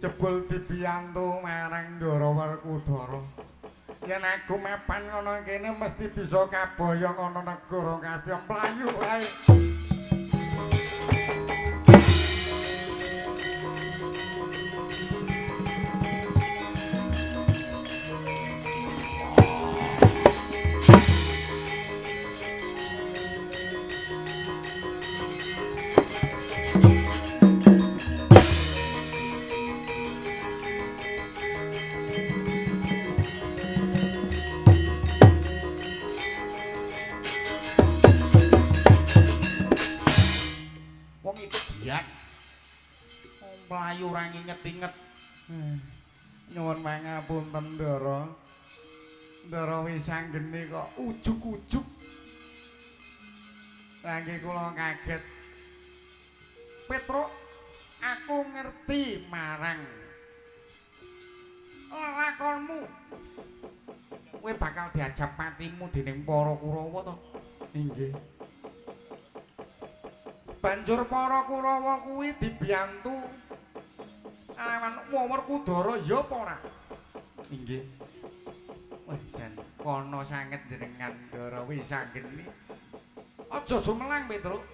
Jebul dibiyantu marang Ndara Werkudara. Yen aku mapan ngono kene mesti bisa kaboyong ana negara Kastya mlayu ae. Mlayu ora nginget-inget. Nyuwun pangapunten Ndara. Ndara wis anggene kok ujug-ujug. Langge kula kaget. Petruk, aku ngerti marang lelakonmu. Kowe bakal diajap patimu dening para Kurawa to? Inggih. Banjur para Kurawa kuwi dibiyantu lawan Werkudara ya apa ora? Inggih. Wah, jan kono sanget jenengan Ndara Wisanggeni. Aja sumelang, Petruk.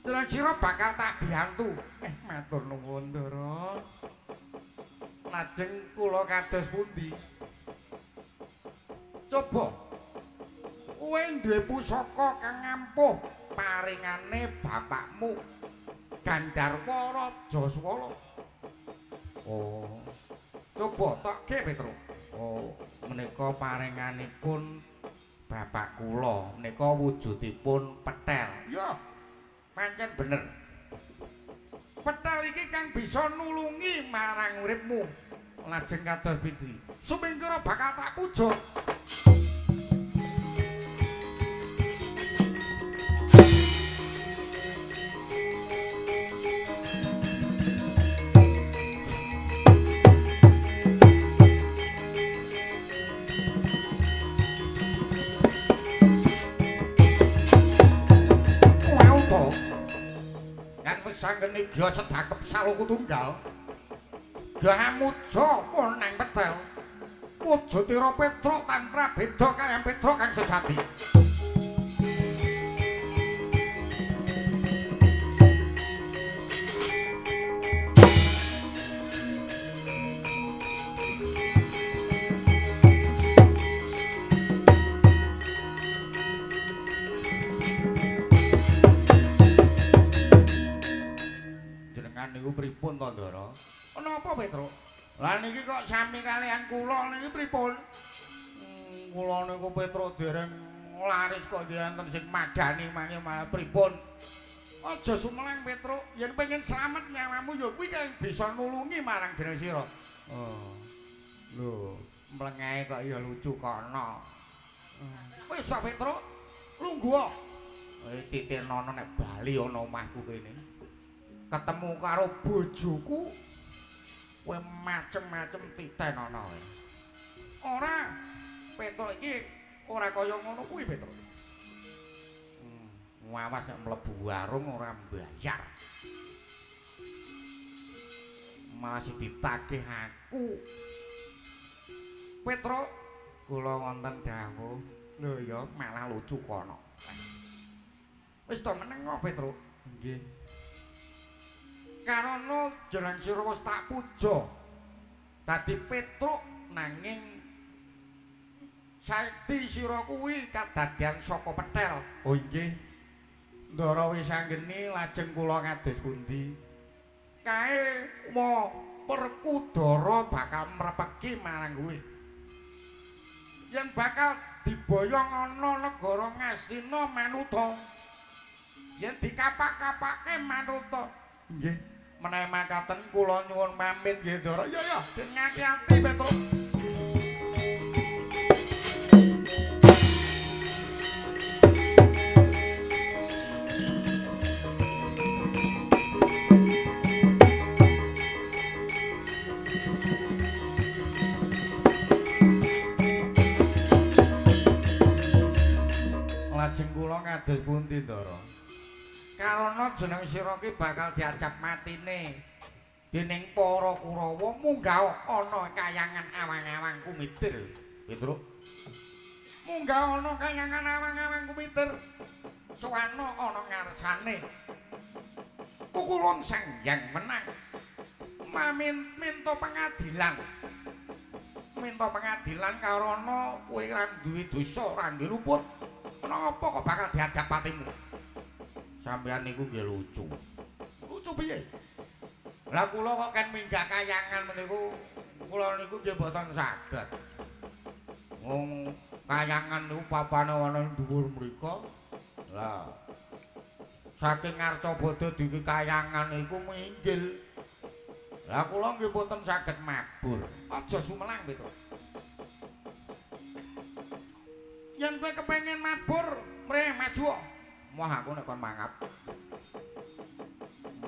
Jenengan sira bakal tak biyantu. Matur nuwun, Ndara. Lajeng kula kados pundi? Coba kowe duwe pusaka kang ampuh paringane bapakmu Gandharwa Raja Swala. Oh. Coba tokke, Petruk. Oh, menika paringanipun bapak kula, menika wujudipun petel. Ya. Pancen bener. Petel iki kang bisa nulungi marang uripmu. Lajeng kados pundi? Sumingkira bakal tak puja. Sanggene gya sedakep saluku tunggal. Gya amuja nang petel. Wujudira Petruk tanpa beda kaliyan Petruk kang sejati. Niku pripun to, Ndara? Napa, Petruk? Lah niki kok sami kaliyan kula niki pripun? Kula niku Petruk dereng laris kok nggih enten sing madani mangke malah pripun? Aja sumelang, Petruk. Yen pengen slamet nyawamu ya kuwi kang bisa nulungi marang jeneng sira. Oh. Lho, mlengahe kok ya lucu kono. Wis ta, Petruk. Lungguh. Titenono nek bali ana omahku kene. Ketemu karo bojoku kowe macem-macem titenono. Ora, Petruk iki ora kaya ngono kuwi, Petruk. Awas nek mlebu warung ora mbayar. Malah sing ditagih aku. Petruk, kula wonten dawuh. Lho ya malah lucu kono. Wis to meneng kok, Petruk. Nggih. Karana jeneng sira wis tak puja. Dadi Petruk nanging sakti sira kuwi kadadian saka petel. Oh nggih. Ndara wis anggeni lajeng kula kados pundi? Kae mo Werkudara bakal mrepegi marang kowe. Yen bakal diboyong ana negara Ngastina manuta. Yen dikapak-kapake manuta. Nggih, menawi makaten kula nyuwun pamit nggih, Ndara. Ya ya, ngati-ati Petruk. Lajeng kula kados pundi, Ndara? Karana jeneng sira ki bakal diajab matine dening para Kurawa munggah ana kayangan awang-awang kumitir. Petruk. Munggah ana kayangan awang-awang kumitir. Sowana ana ngarsane. Pukulun Sang Hyang Menang. Mamin minta pengadilan. Minta pengadilan karana kowe ora duwe dosa, ora duwe luput. Napa kok bakal diajab patimu? Sampeyan niku nggih lucu. Lucu piye? Lah kula kok ken minggah kayangan meniku kula niku nggih mboten saged. Wong kayangan niku papane ana ing dhuwur mriku. Lah saking Ngarcabada dugi kayangan niku minggil. Lah kula nggih mboten saged mabur. Aja sumelang, Petruk. Yen kowe kepengin mabur, mreh maju. Moh aku nek kon mangap.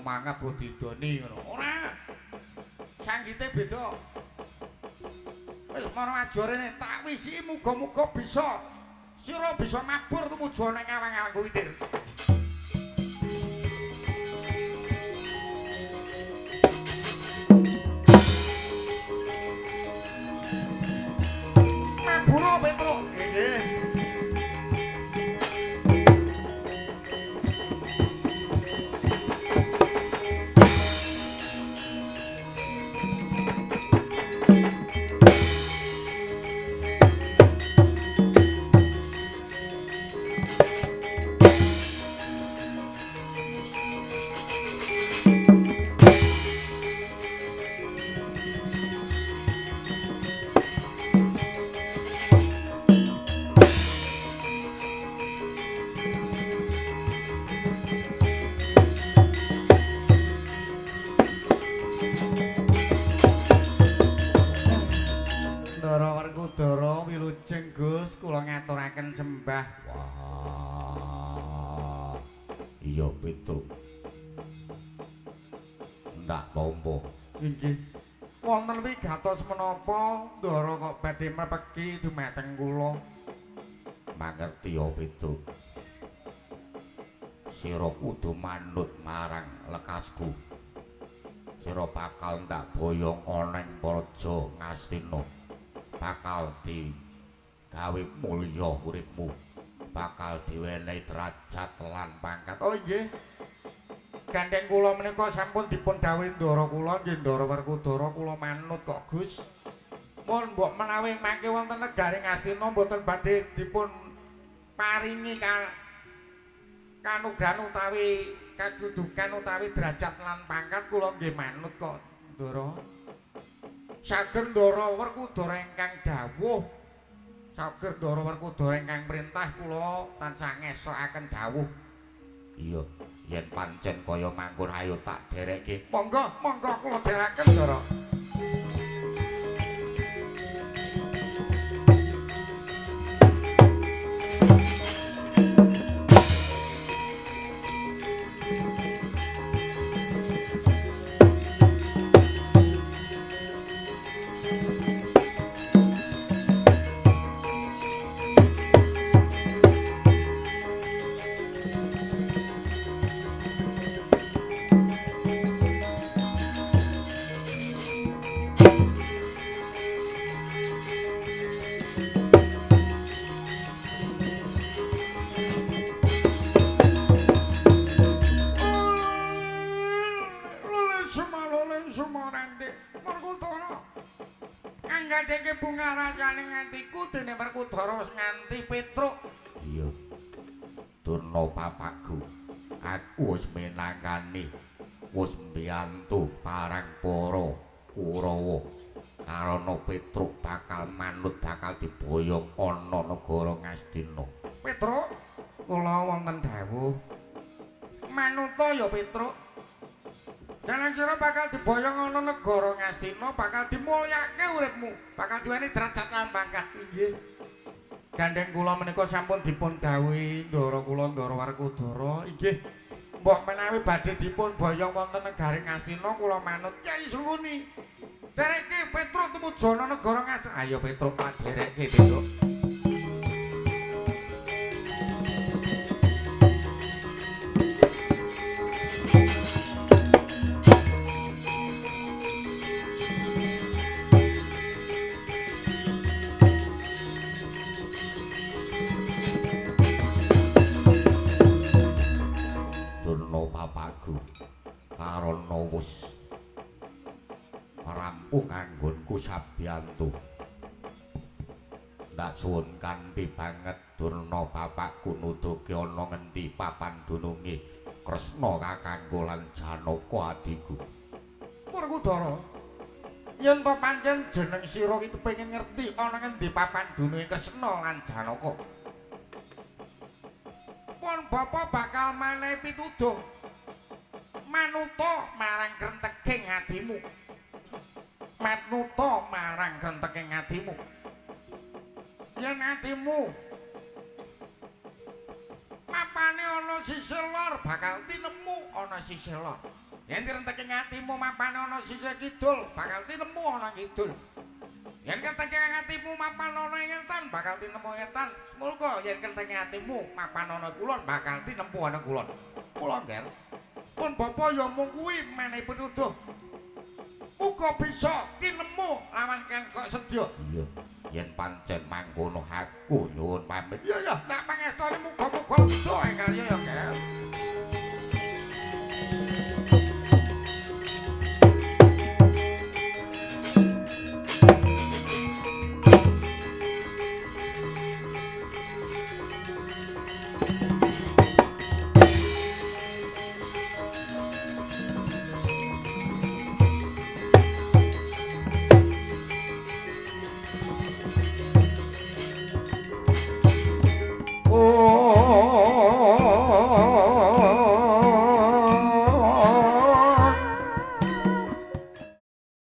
Mangap kok didoni ngono. Ora. Sanggite beda. Wis mono maju rene, tak wisiki muga-muga bisa. Sira bisa mabur tumuju nang awang-awang kuwitir. Mabur Petruk. Nggih. Wilujeng Gus, kula ngaturaken sembah. Wah. Iya, Petruk. Ndak tampa. Inggih. Wonten wigatos menapa Ndara kok badhe mrepegi dumateng kula? Mangerti ya, Petruk. Sira kudu manut marang lekasku. Sira bakal ndak boyong ana ing Praja Ngastina. Bakal digawe mulya uripmu, bakal diwenehi derajat lan pangkat. Oh nggih. Gandeng kula menika sampun dipun dawuhi Ndara kula nggih Ndara Werkudara kula manut kok Gus. Mun mbok menawi mangke wonten negari Ngastina mboten badhe dipun paringi kanugrahan utawi kadudukan utawi derajat lan pangkat kula nggih manut kok Ndara. Saged Ndara Werkudara ingkang dawuh, saged Ndara Werkudara ingkang perintah kula tansah ngesokaken dawuh. Iya, yen pancen kaya mangkono ayo tak derekke. Monggo, monggo kula derekaken Ndara. Ngadeke bunga rasane ngantiku dene Werkudara wis nganti Petruk. Iya. Durna bapakku. Aku wis minangkani, wis mbiyantu parang para Kurawa. Karana Petruk bakal manut bakal diboyong ana negara Ngastina. Petruk, kula wonten dawuh. Manuta ya Petruk. Jalan sira bakal diboyong ana negara Ngastina, bakal dimulyake uripmu, bakal diweni derajat lan pangkat. Inggih. Gandeng kula menika sampun dipun dawuhi ndara kula Ndara Werkudara. Inggih. Mbok menawi badhe dipun boyong wonten negari Ngastina kula manut. Yai Sungkuni. Dereke Petruk tumuju ana negara Ngastina. Ayo Petruk, dereke Petruk. Durna papagu karana wis rampung anggonku sabiyantu. Ndak suwun kanthi banget Durna bapakku nuduhke ana ngendi papan dununge Kresna kakangku lan Janaka adhiku. Werkudara, yen to pancen jeneng sira iki kepengin ngerti ana ngendi papan dununge Kresna lan Janaka, pun bapa bakal manehi pituduh manuta marang krenteging atimu. Manuta marang krenteging atimu. Yen atimu mapane ana sisih lor bakal tinemu ana sisih lor. Yen krenteging atimu mapane ana sisih kidul bakal tinemu ana kidul. Yen krenteging atimu mapan ana ngetan bakal tinemu ngetan. Semulga yen krenteging atimu mapan ana kulon bakal tinemu ana kulon. Kula ngger. Pun bapa ya mung kuwi menehi pituduh. Muga bisa tinemu lawan kang kok sedya. Iya, yen pancen mangkono aku nyuwun pamit. Iya ya, tak pangestoni muga-muga lega ing karya ya, Ger.